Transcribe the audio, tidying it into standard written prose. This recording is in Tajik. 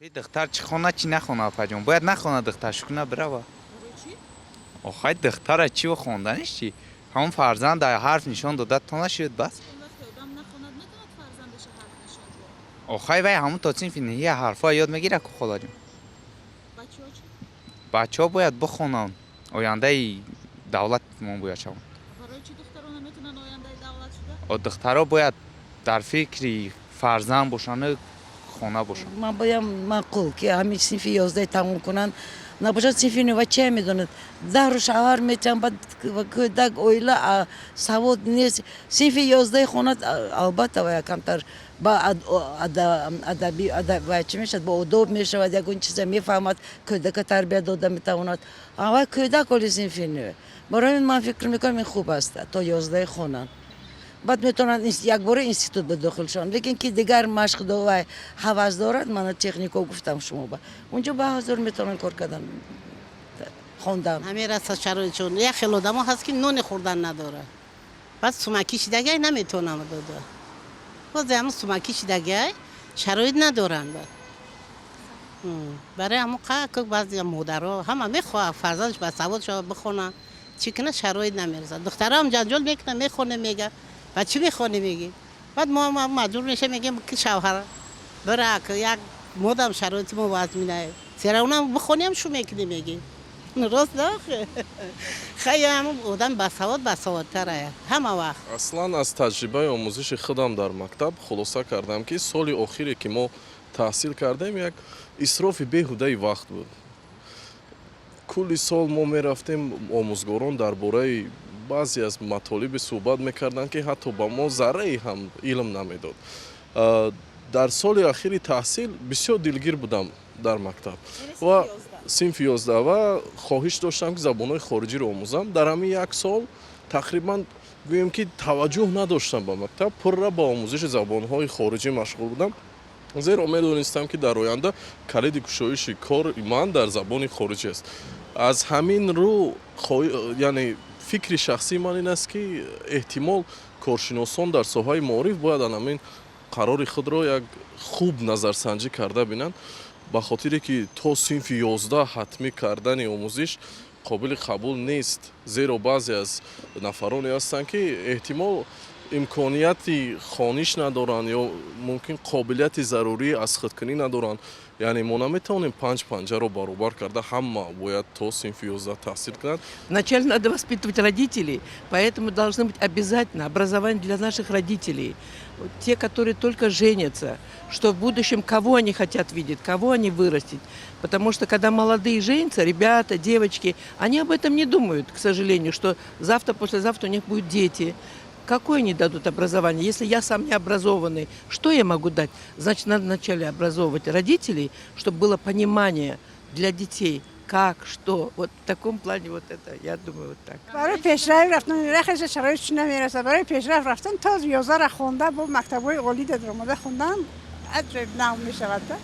Духтар чӣ хона, чӣ нахона, апаҷон, бояд нахона духтар, шукуна бирава. Охай, духтара чӣ хонданиш, чӣ? Ҳамон фарзанд ҳарф нишон дода то нашуд, бас. Охай, вай ҳамон то синфи ниҳия ҳарфҳо ёд мегирад ку, холаҷон. Бачаҳо бояд бихонанд, ояндаи давлатмон бояд шаванд. Духтаро бояд дар фикри фарзанд бошанд, хона бошанд. Ман боям маъқул, ки ҳамин синфи 11 тамом кунанд. Набошад, синфи нӯва чия медонад? 10 рӯз шавҳар метиҳанд, баъд кӯдак, оила, савод нест. Синфи 11 хонад, албатта, вая камтар ба адаби вай чӣ мешавад, ба одоб мешавад, ягон чиза мефаҳмад, кӯдака тарбия дода метавонад. Вай кӯдак оли синфи нӯ. Барои ин ман фикр мекунам, ин хуб аст, то 11 хонанд, баъд метавонанд якбора институт ба дохил шаванд. Лекин ки дигар машқ вай ҳавас дорад, мана технико гуфтам шумо, ба унҷо ба ҳазор метавонанд кор кардан, хондан. Ҳамераса шароитшон. Як хел одамо ҳаст, ки нони хӯрдан надорад, баъд сумакӣ шидагай, наметавонам дода. Бозе ҳамн сумакӣ шидагай, шароит надоранд. Баъд барои ҳамон қа баъзе модаро ҳама мехоҳад фарзандаш ба савод шавад, бихонад, чӣ кунад, шароит намерасад. Духтараам ҷанҷол мекунад, мехонем мега, ба чӣ мехонӣ мегӣ. Баъд мо маҷбур мешавем, мегем, ки шавҳар бирак як модам шароити мо вазминае, серавнам бихонем, шу мекунӣ мегӣ. Рост да, хай, ҳам одам басавод басаводтарая ҳама вақт. Аслан аз таҷрибаи омӯзиши худам дар мактаб хулоса кардам, ки соли охире, ки мо таҳсил кардем, як исрофи беҳудаи вақт буд. Кулли сол мо мерафтем, омӯзгорон дар бораи баъзе аз матолибе суҳбат мекарданд, ки ҳатто ба мо заррае ҳам илм намедод. Дар соли ахири таҳсил бисёр дилгир будам дар мактаб ва синфи 11 ва хоҳиш доштам, ки забонҳои хориҷиро омӯзам. Дар ҳамин як сол тақрибан гӯем, ки таваҷҷӯҳ надоштам ба мактаб, пурра ба омӯзиши забонҳои хориҷӣ машғул будам, зеро медонистам, ки дар оянда калиди кушоиши кори ман дар забони хориҷӣ аст. Аз ҳамин рӯ, яъне фикри шахсии ман ин аст, ки эҳтимол коршиносон дар соҳаи маориф бояд ан ҳамин қарори худро як хуб назарсанҷӣ карда бинанд, ба хотире ки то синфи 11 ҳатмӣ кардани омӯзиш қобили қабул нест, зеро баъзе аз нафароне ҳастанд, ки эҳтимол имконияти хониш надоранд ё мумкин қобилияти зарурӣ аз худкунӣ надоранд. Яъне мо наметавонем панҷ панҷаро баробар карда, ҳама бояд то синфи 11 таҳсил кунад. Вначале надо воспитывать родителей, поэтому должно быть обязательно образование для наших родителей. Вот те, которые только женятся, что в будущем, кого они хотят видеть, кого они вырастить. Потому что когда молодые женятся, ребята, девочки, они об этом не думают, к сожалению, что завтра, послезавтра у них будут дети. Какое они дадут образование? Если я сам не образованный, что я могу дать? Значит, надо вначале образовывать родителей, чтобы было понимание для детей, как, что. Вот в таком плане вот это, я думаю, вот так. Барои пешрафт рафтан рахеша шароитш намерасад. Барои пешрафт рафтан то 11-ра хонда, бо мактабҳои олӣ даромада хондан аҷоиб нав мешавад да.